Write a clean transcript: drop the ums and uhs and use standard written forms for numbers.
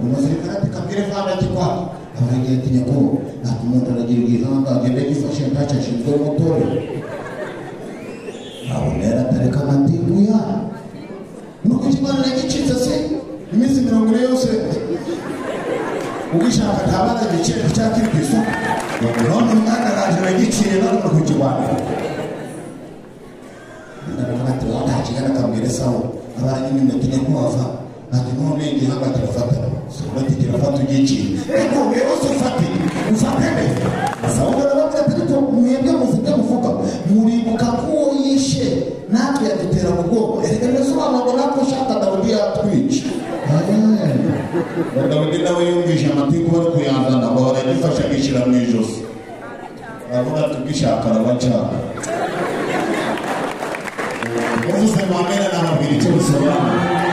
Umusirikare ati kabwire fana ati kwaka abaragiye ati nyakubahwa ati umuntu aragira igihanga agenda agifashe ntacyo ashinzwe mutore abonera atareka amatiku ya nuko ikimana nagicitse se iminsi 40 yose ugishaka ntabara igiciro cyakiri ku isoko none umwana araje aragiciye none uri kukirwanira ndavuga ati watakigana akabwira Esawu abaranyine ati nyakubahwa ati none igihanga kirafata ati kirafata ugiciye ariko rero se ufate ufate neza Esawu arababwira ati ariko mwebwe mufite mufuka muribuka ko uwo yishe natwe yadutera mu bwoba erega birasobanura ngo natwe ushaka Dawidi yatwica. Dawidi nawe yumvise amatiku bari kuyazana ngo baragifasha agishyira mu ijosi aravuga ati ugishaka arabacana uvuze ngo amena nababwira icyo bisobanura.